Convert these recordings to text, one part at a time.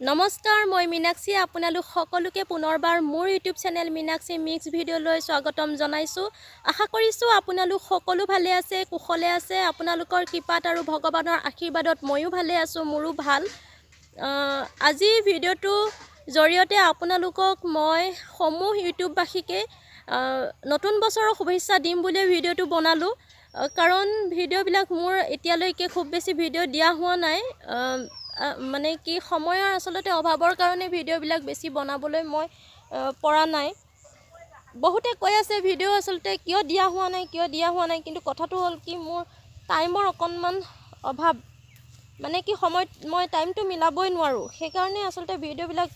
নমস্কাৰ, মই মীনাক্ষী। আপোনালোক সকলোকে পুনৰবাৰ মোৰ ইউটিউব চেনেল মীনাক্ষী মিক্স ভিডিঅ'লৈ স্বাগতম জনাইছোঁ। আশা কৰিছোঁ আপোনালোক সকলো ভালে আছে, কুশলে আছে। আপোনালোকৰ কৃপাত আৰু ভগৱানৰ আশীৰ্বাদত ময়ো ভালে আছোঁ, মোৰো ভাল। আজি ভিডিঅ'টোৰ জৰিয়তে আপোনালোকক মই সমূহ ইউটিউববাসীকে নতুন বছৰৰ শুভেচ্ছা দিম বুলিয়ে ভিডিঅ'টো বনালোঁ, কাৰণ ভিডিঅ'বিলাক মোৰ এতিয়ালৈকে খুব বেছি ভিডিঅ' দিয়া হোৱা নাই। মানে কি, সময়ৰ আচলতে অভাৱৰ কাৰণে ভিডিঅ'বিলাক বেছি বনাবলৈ মই পৰা নাই। বহুতে কৈ আছে ভিডিঅ' আচলতে কিয় দিয়া হোৱা নাই, কিয় দিয়া হোৱা নাই। কিন্তু কথাটো হ'ল কি, মোৰ টাইমৰ অকণমান অভাৱ, মানে কি সময়ত মই টাইমটো মিলাবই নোৱাৰোঁ। সেইকাৰণে আচলতে ভিডিঅ'বিলাক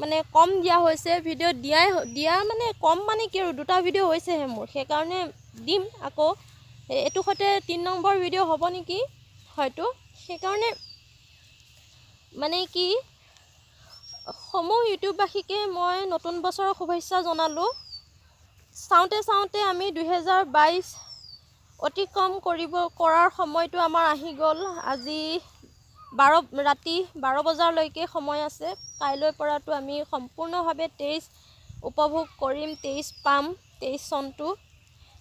মানে কম দিয়া হৈছে। ভিডিঅ' দিয়াই দিয়া মানে কম, মানে কি আৰু, দুটা ভিডিঅ' হৈছেহে মোৰ। সেইকাৰণে দিম আকৌ, এইটো সৈতে 3 নম্বৰ ভিডিঅ' হ'ব নেকি হয়তো। সেইকাৰণে মানে কি, সমূহ ইউটিউববাসীকে মই নতুন বছৰৰ শুভেচ্ছা জনালোঁ। চাওঁতে চাওঁতে আমি 2022 অতিক্ৰম কৰাৰ সময়টো আমাৰ আহি গ'ল। আজি ৰাতি 12 বজালৈকে সময় আছে। কাইলৈৰ পৰাতো আমি সম্পূৰ্ণভাৱে 23 উপভোগ কৰিম, 23 পাম, 23 চনটো।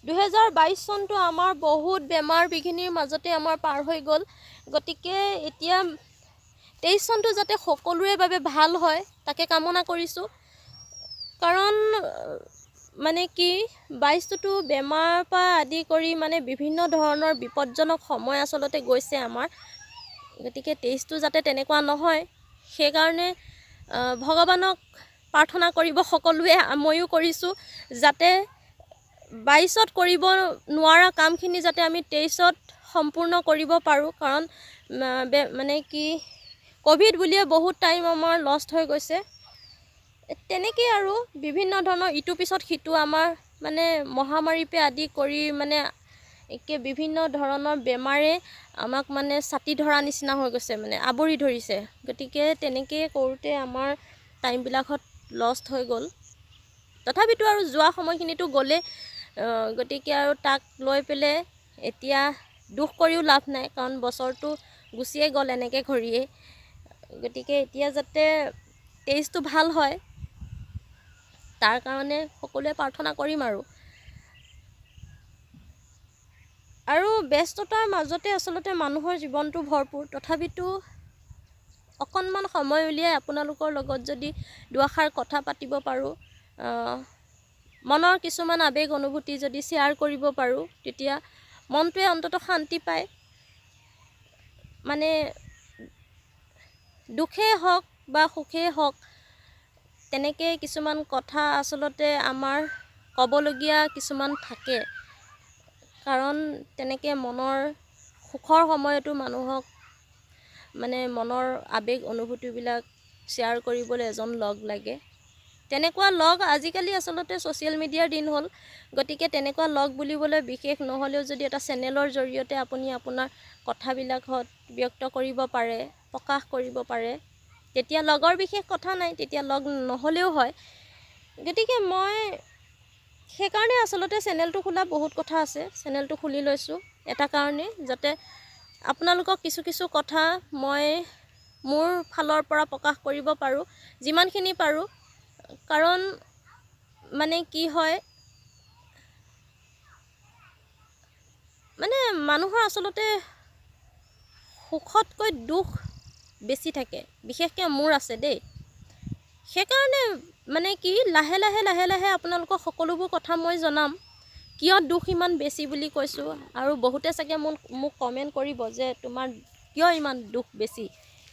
2022 চনটো আমাৰ বহুত বেমাৰ বিঘিনিৰ মাজতে আমাৰ পাৰ হৈ গ'ল। গতিকে এতিয়া 23 চনটো যাতে সকলোৰে বাবে ভাল হয় তাকে কামনা কৰিছোঁ। কাৰণ মানে কি, 22টোতো বেমাৰৰ পৰা আদি কৰি মানে বিভিন্ন ধৰণৰ বিপদজনক সময় আচলতে গৈছে আমাৰ। গতিকে 23টো যাতে তেনেকুৱা নহয় সেইকাৰণে ভগৱানক প্ৰাৰ্থনা কৰিব সকলোৱে, ময়ো কৰিছোঁ, যাতে 22ত কৰিব নোৱাৰা কামখিনি যাতে আমি 23ত সম্পূৰ্ণ কৰিব পাৰোঁ। কাৰণ মানে কি, ক'ভিড বুলিয়ে বহুত টাইম আমাৰ লষ্ট হৈ গৈছে। তেনেকেই আৰু বিভিন্ন ধৰণৰ ইটোৰ পিছত সিটো আমাৰ মানে মহামাৰীৰ পৰা আদি কৰি মানে একে বিভিন্ন ধৰণৰ বেমাৰে আমাক মানে ছাটি ধৰা নিচিনা হৈ গৈছে, মানে আৱৰি ধৰিছে। গতিকে তেনেকেই কৰোঁতে আমাৰ টাইমবিলাকত লষ্ট হৈ গ'ল। তথাপিতো আৰু যোৱা সময়খিনিতো গ'লেই, গতিকে আৰু তাক লৈ পেলাই এতিয়া দুখ কৰিও লাভ নাই, কাৰণ বছৰটো গুচিয়ে গ'ল এনেকৈ ঘূৰিয়ে। গতিকে এতিয়া যাতে 23টো ভাল হয় তাৰ কাৰণে সকলোৱে প্ৰাৰ্থনা কৰিম। আৰু আৰু ব্যস্ততাৰ মাজতে আচলতে মানুহৰ জীৱনটো ভৰপূৰ। তথাপিতো অকণমান সময় উলিয়াই আপোনালোকৰ লগত যদি দুআষাৰ কথা পাতিব পাৰোঁ, মনৰ কিছুমান আৱেগ অনুভূতি যদি শ্বেয়াৰ কৰিব পাৰোঁ, তেতিয়া মনটোৱে অন্ততঃ শান্তি পায়। মানে দুখেই হওক বা সুখেই হওক, তেনেকৈ কিছুমান কথা আচলতে আমাৰ ক'বলগীয়া কিছুমান থাকে। কাৰণ তেনেকৈ মনৰ সুখৰ সময়তো মানুহক মানে মনৰ আৱেগ অনুভূতিবিলাক শ্বেয়াৰ কৰিবলৈ এজন লগ লাগে। তেনেকুৱা লগ আজিকালি আচলতে ছ'চিয়েল মিডিয়াৰ দিন হ'ল, গতিকে তেনেকুৱা লগ বুলিবলৈ বিশেষ নহ'লেও যদি এটা চেনেলৰ জৰিয়তে আপুনি আপোনাৰ কথাবিলাকত ব্যক্ত কৰিব পাৰে, প্ৰকাশ কৰিব পাৰে, তেতিয়া লগৰ বিশেষ কথা নাই, তেতিয়া লগ নহ'লেও হয়। গতিকে মই সেইকাৰণে আচলতে চেনেলটো খোলা বহুত কথা আছে, চেনেলটো খুলি লৈছোঁ এটা কাৰণেই, যাতে আপোনালোকক কিছু কিছু কথা মই মোৰ ফালৰ পৰা প্ৰকাশ কৰিব পাৰোঁ, যিমানখিনি পাৰোঁ। কাৰণ মানে কি হয়, মানে মানুহৰ আচলতে সুখতকৈ দুখ বেছি থাকে, বিশেষকৈ মোৰ আছে দেই। সেইকাৰণে মানে কি, লাহে লাহে লাহে লাহে আপোনালোকক সকলোবোৰ কথা মই জনাম, কিয় দুখ ইমান বেছি বুলি কৈছোঁ। আৰু বহুতে চাগে মোক কমেণ্ট কৰিব যে তোমাৰ কিয় ইমান দুখ বেছি,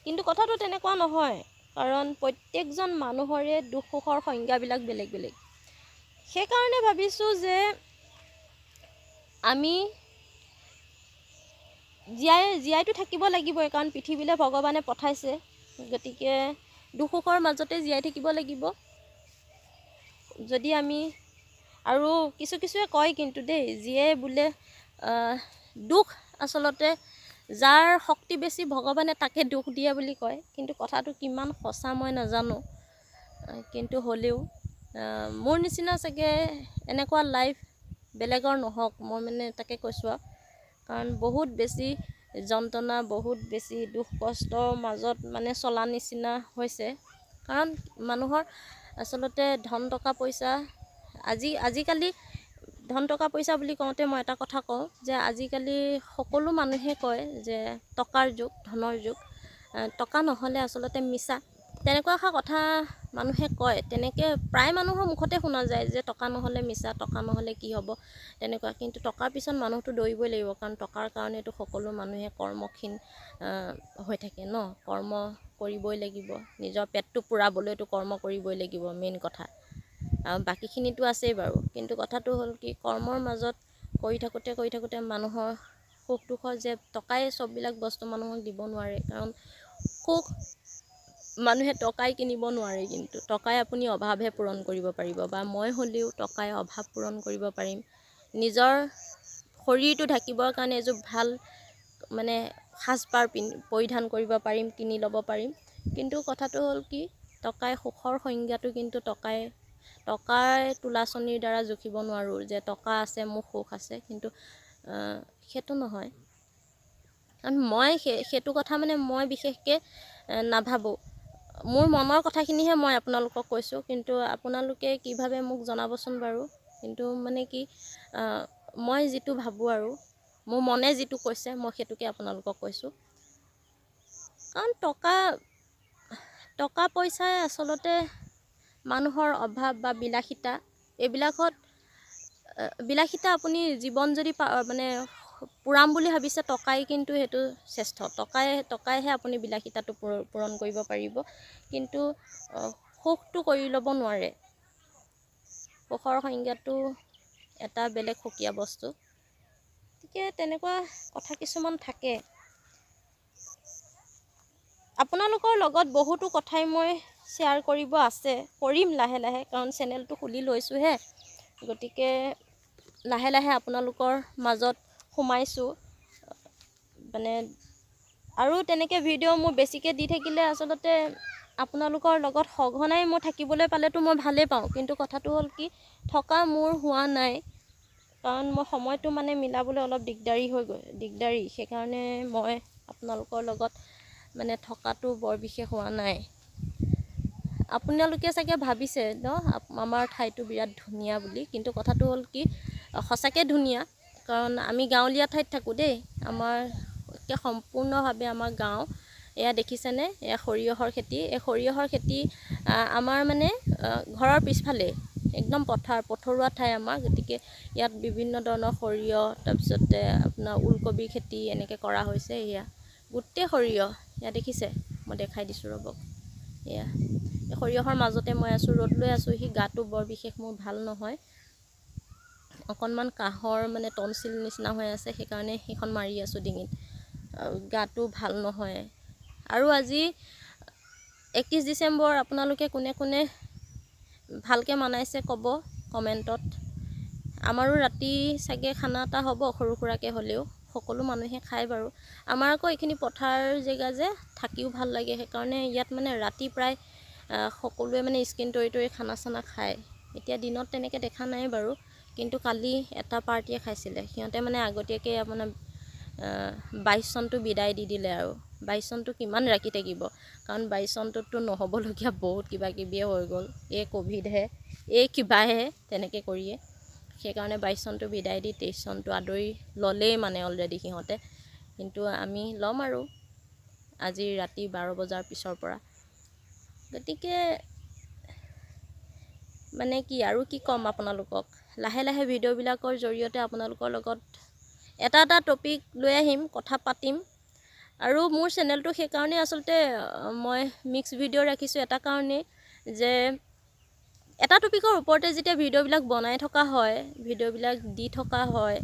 কিন্তু কথাটো তেনেকুৱা নহয়। কাৰণ প্ৰত্যেকজন মানুহৰে দুখ সুখৰ সংজ্ঞাবিলাক বেলেগ বেলেগ। সেইকাৰণে ভাবিছোঁ যে আমি জীয়াইতো থাকিব লাগিবই, কাৰণ পৃথিৱীলৈ ভগৱানে পঠাইছে। গতিকে দুখ সুখৰ মাজতে জীয়াই থাকিব লাগিব। যদি আমি আৰু কিছু কিছুৱে কয় কিন্তু দেই, যিয়ে বোলে দুখ আচলতে যাৰ শক্তি বেছি ভগৱানে তাকে দুখ দিয়ে বুলি কয়, কিন্তু কথাটো কিমান সঁচা মই নাজানো। কিন্তু হ'লেও মোৰ নিচিনা চাগে এনেকুৱা লাইফ বেলেগৰ নহওক, মই মানে তাকে কৈছোঁ আৰু। কাৰণ বহুত বেছি যন্ত্ৰণা, বহুত বেছি দুখ কষ্টৰ মাজত মানে চলা নিচিনা হৈছে। কাৰণ মানুহৰ আচলতে ধন টকা পইচা আজিকালি ধন টকা পইচা বুলি কওঁতে মই এটা কথা কওঁ যে আজিকালি সকলো মানুহে কয় যে টকাৰ যুগ, ধনৰ যুগ, টকা নহ'লে আচলতে মিছা, তেনেকুৱা এষাৰ কথা মানুহে কয়। তেনেকৈ প্ৰায় মানুহৰ মুখতে শুনা যায় যে টকা নহ'লে মিছা, টকা নহ'লে কি হ'ব তেনেকুৱা। কিন্তু টকাৰ পিছত মানুহটো দৌৰিবই লাগিব, কাৰণ টকাৰ কাৰণেতো সকলো মানুহে কৰ্মক্ষীণ হৈ থাকে ন। কৰ্ম কৰিবই লাগিব, নিজৰ পেটটো পূৰাবলৈতো কৰ্ম কৰিবই লাগিব, মেইন কথা। আৰু বাকীখিনিতো আছেই বাৰু, কিন্তু কথাটো হ'ল কি কৰ্মৰ মাজত কৰি থাকোঁতে কৰি থাকোঁতে মানুহৰ সুখ দুখৰ যে টকাই চববিলাক বস্তু মানুহক দিব নোৱাৰে। কাৰণ সুখ মানুহে টকাই কিনিব নোৱাৰে, কিন্তু টকাই আপুনি অভাৱহে পূৰণ কৰিব পাৰিব, বা মই হ'লেও টকাই অভাৱ পূৰণ কৰিব পাৰিম। নিজৰ শৰীৰটো ঢাকিবৰ কাৰণে এযোৰ ভাল মানে সাজপাৰ পৰিধান কৰিব পাৰিম, কিনি ল'ব পাৰিম। কিন্তু কথাটো হ'ল কি টকাই সুখৰ সংজ্ঞাটো কিন্তু টকাই তুলাচনীৰ দ্বাৰা জুখিব নোৱাৰোঁ যে টকা আছে মোৰ সুখ আছে, কিন্তু সেইটো নহয়। কাৰণ মই সেইটো কথা মানে মই বিশেষকৈ নাভাবোঁ, মোৰ মনৰ কথাখিনিহে মই আপোনালোকক কৈছোঁ। কিন্তু আপোনালোকে কি ভাবে মোক জনাবচোন বাৰু। কিন্তু মানে কি মই যিটো ভাবোঁ আৰু মোৰ মনে যিটো কৈছে মই সেইটোকে আপোনালোকক কৈছোঁ। কাৰণ টকা পইচাই আচলতে মানুহৰ অভাৱ বা বিলাসিতা এইবিলাকত, বিলাসিতা আপুনি জীৱন যদি মানে পূৰাম বুলি ভাবিছে টকাই কিন্তু সেইটো শ্ৰেষ্ঠ। টকাইহে আপুনি বিলাসিতাটো পূৰণ কৰিব পাৰিব, কিন্তু সুখটো কৰি ল'ব নোৱাৰে। সুখৰ সংজ্ঞাটো এটা বেলেগ সুকীয়া বস্তু। গতিকে তেনেকুৱা কথা কিছুমান থাকে। আপোনালোকৰ লগত বহুতো কথাই মই শ্বেয়াৰ কৰিব আছে, কৰিম লাহে লাহে, কাৰণ চেনেলটো খুলি লৈছোঁহে, গতিকে লাহে লাহে আপোনালোকৰ মাজত সোমাইছোঁ মানে। আৰু তেনেকৈ ভিডিঅ' মোৰ বেছিকৈ দি থাকিলে আচলতে আপোনালোকৰ লগত সঘনাই মই থাকিবলৈ পালেতো মই ভালেই পাওঁ, কিন্তু কথাটো হ'ল কি থকা মোৰ হোৱা নাই, কাৰণ মই সময়টো মানে মিলাবলৈ অলপ দিগদাৰী হৈ গ'ল, দিগদাৰী, সেইকাৰণে মই আপোনালোকৰ লগত মানে থকাটো বৰ বিশেষ হোৱা নাই। আপোনালোকে চাগে ভাবিছে ন আমাৰ ঠাইটো বিৰাট ধুনীয়া বুলি, কিন্তু কথাটো হ'ল কি সঁচাকৈ ধুনীয়া, কাৰণ আমি গাঁৱলীয়া ঠাইত থাকোঁ দেই, আমাৰ একে সম্পূৰ্ণভাৱে আমাৰ গাঁও। এয়া দেখিছেনে, এয়া সৰিয়হৰ খেতি। এই সৰিয়হৰ খেতি আমাৰ মানে ঘৰৰ পিছফালেই একদম পথৰুৱা ঠাই আমাৰ, গতিকে ইয়াত বিভিন্ন ধৰণৰ সৰিয়হ, তাৰপিছতে আপোনাৰ ওলকবি খেতি এনেকৈ কৰা হৈছে। এয়া গোটেই সৰিয়হ, এয়া দেখিছে, মই দেখাই দিছোঁ ৰ'ব। এয়া সৰিয়হৰ মাজতে মই আছোঁ, ৰ'দ লৈ আছোঁ। সি গাটো বৰ বিশেষ মোৰ ভাল নহয়, অকণমান কাহৰ মানে টনচিল নিচিনা হৈ আছে, সেইকাৰণে সেইখন মাৰি আছোঁ ডিঙিত, গাটো ভাল নহয়। আৰু আজি 31 ডিচেম্বৰ, আপোনালোকে কোনে কোনে ভালকৈ মনাইছে ক'ব কমেণ্টত। আমাৰো ৰাতি চাগে খানা এটা হ'ব সৰু সুৰাকৈ হ'লেও, সকলো মানুহে খায় বাৰু। আমাৰ আকৌ এইখিনি পথাৰ জেগা যে, থাকিও ভাল লাগে, সেইকাৰণে ইয়াত মানে ৰাতি প্ৰায় সকলোৱে মানে স্কিন তৰি তৰি খানা চানা খায়। এতিয়া দিনত তেনেকৈ দেখা নাই বাৰু, কিন্তু কালি এটা পাৰ্টীয়ে খাইছিলে, সিহঁতে মানে আগতীয়াকৈ আপোনাৰ 22 চনটো বিদায় দি দিলে। আৰু 22 চনটো কিমান ৰাখি থাকিব, কাৰণ 22 চনটোততো নহ'বলগীয়া বহুত কিবা কিবিয়ে হৈ গ'ল, এই ক'ভিডহে, এই কিবাহে, তেনেকৈ কৰিয়ে সেইকাৰণে 22 চনটো বিদায় দি 23 চনটো আদৰি ল'লেই মানে অলৰেডি সিহঁতে। কিন্তু আমি ল'ম আৰু আজি ৰাতি 12 বজাৰ পিছৰ পৰা। গতিকে মানে কি আৰু কি ক'ম আপোনালোকক, লাহে লাহে ভিডিঅ'বিলাকৰ জৰিয়তে আপোনালোকৰ লগত এটা এটা টপিক লৈ আহিম, কথা পাতিম। আৰু মোৰ চেনেলটো সেইকাৰণেই আচলতে মই মিক্স ভিডিঅ' ৰাখিছোঁ এটা কাৰণেই, যে এটা টপিকৰ ওপৰতে যেতিয়া ভিডিঅ'বিলাক বনাই থকা হয়, ভিডিঅ'বিলাক দি থকা হয়,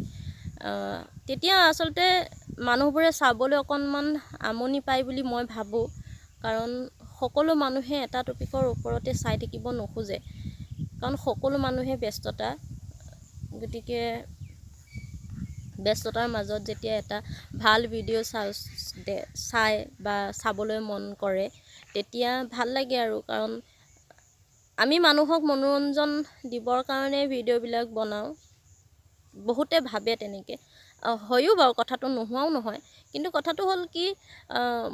তেতিয়া আচলতে মানুহবোৰে চাবলৈ অকণমান আমনি পায় বুলি মই ভাবোঁ। কাৰণ সকলো মানুহে এটা টপিকৰ ওপৰতে চাই থাকিব নোখোজে, কাৰণ সকলো মানুহে ব্যস্ততা, গতিকে ব্যস্ততাৰ মাজত যেতিয়া এটা ভাল ভিডিঅ' চাই বা চাবলৈ মন কৰে তেতিয়া ভাল লাগে আৰু। কাৰণ আমি মানুহক মনোৰঞ্জন দিবৰ কাৰণে ভিডিঅ'বিলাক বনাওঁ, বহুতে ভাবে তেনেকৈ, হয়ো বাৰু, কথাটো নোহোৱাও নহয়। কিন্তু কথাটো হ'ল কি,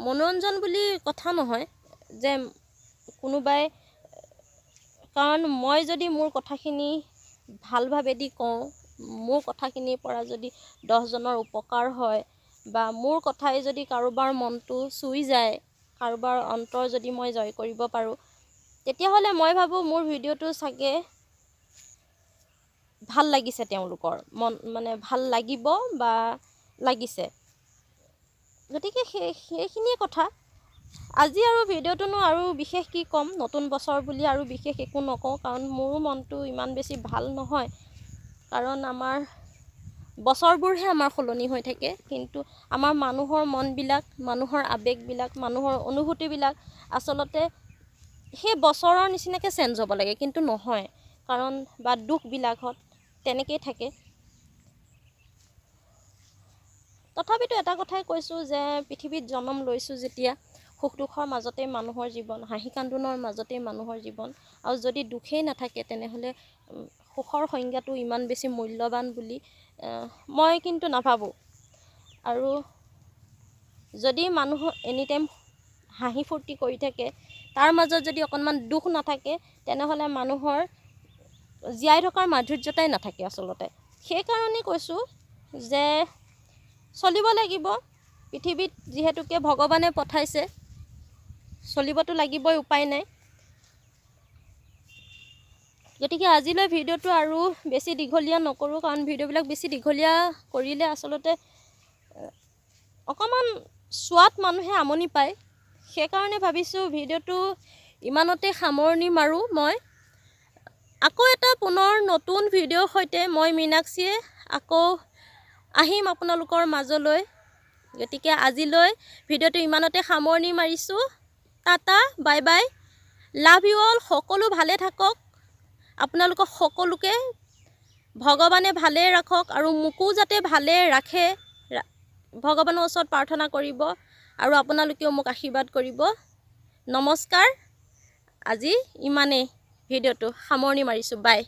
মনোৰঞ্জন বুলি কথা নহয় যে কোনোবাই, কাৰণ মই যদি মোৰ কথাখিনি ভাল ভাৱেদি কওঁ, মোৰ কথাখিনিৰ পৰা যদি 10জনৰ উপকাৰ হয় বা মোৰ কথাই যদি কাৰোবাৰ মনটো চুই যায়, কাৰোবাৰ অন্তৰ যদি মই জয় কৰিব পাৰোঁ, তেতিয়াহ'লে মই ভাবোঁ মোৰ ভিডিঅ'টো চাগে ভাল লাগিছে, তেওঁলোকৰ মন মানে ভাল লাগিব বা লাগিছে। গতিকে সেইখিনিয়ে কথা। আজি আৰু ভিডিঅ'টোনো আৰু বিশেষ কি ক'ম, নতুন বছৰ বুলি আৰু বিশেষ একো নকওঁ, কাৰণ মোৰো মনটো ইমান বেছি ভাল নহয়। কাৰণ আমাৰ বছৰবোৰহে আমাৰ সলনি হৈ থাকে, কিন্তু আমাৰ মানুহৰ মনবিলাক, মানুহৰ আৱেগবিলাক, মানুহৰ অনুভূতিবিলাক আচলতে সেই বছৰৰ নিচিনাকৈ চেঞ্জ হ'ব লাগে, কিন্তু নহয়। কাৰণ বা দুখবিলাকত তেনেকেই থাকে। তথাপিতো এটা কথাই কৈছোঁ যে পৃথিৱীত জন্ম লৈছোঁ যেতিয়া সুখ দুখৰ মাজতেই মানুহৰ জীৱন, হাঁহি কান্দোনৰ মাজতেই মানুহৰ জীৱন। আৰু যদি দুখেই নাথাকে তেনেহ'লে সুখৰ সংজ্ঞাটো ইমান বেছি মূল্যৱান বুলি মই কিন্তু নাভাবোঁ। আৰু যদি মানুহ এনি টাইম হাঁহি ফূৰ্তি কৰি থাকে, তাৰ মাজত যদি অকণমান দুখ নাথাকে, তেনেহ'লে মানুহৰ জীয়াই থকাৰ মাধুৰ্যতাই নাথাকে আচলতে। সেইকাৰণে কৈছোঁ যে চলিব লাগিব, পৃথিৱীত যিহেতুকে ভগৱানে পঠাইছে, চলিবতো লাগিবই, উপায় নাই। গতিকে আজিলৈ ভিডিঅ'টো আৰু বেছি দীঘলীয়া নকৰোঁ, কাৰণ ভিডিঅ'বিলাক বেছি দীঘলীয়া কৰিলে আচলতে অকণমান চোৱাত মানুহে আমনি পায়। সেইকাৰণে ভাবিছোঁ ভিডিঅ'টো ইমানতে সামৰণি মাৰোঁ। মই আকৌ এটা পুনৰ নতুন ভিডিঅ'ৰ সৈতে মই মীনাক্ষীয়ে আকৌ আহিম আপোনালোকৰ মাজলৈ। গতিকে আজিলৈ ভিডিঅ'টো ইমানতে সামৰণি মাৰিছোঁ। Tata, bye bye, love you all. সকলো ভালে থাকক, আপোনালোকক সকলোকে ভগৱানে ভালে ৰাখক আৰু মোকো যাতে ভালে ৰাখে ভগৱানৰ ওচৰত প্ৰাৰ্থনা কৰিব আৰু আপোনালোকেও মোক আশীৰ্বাদ কৰিব। নমস্কাৰ, আজি ইমানেই, ভিডিঅ'টো সামৰণি মাৰিছোঁ, বাই।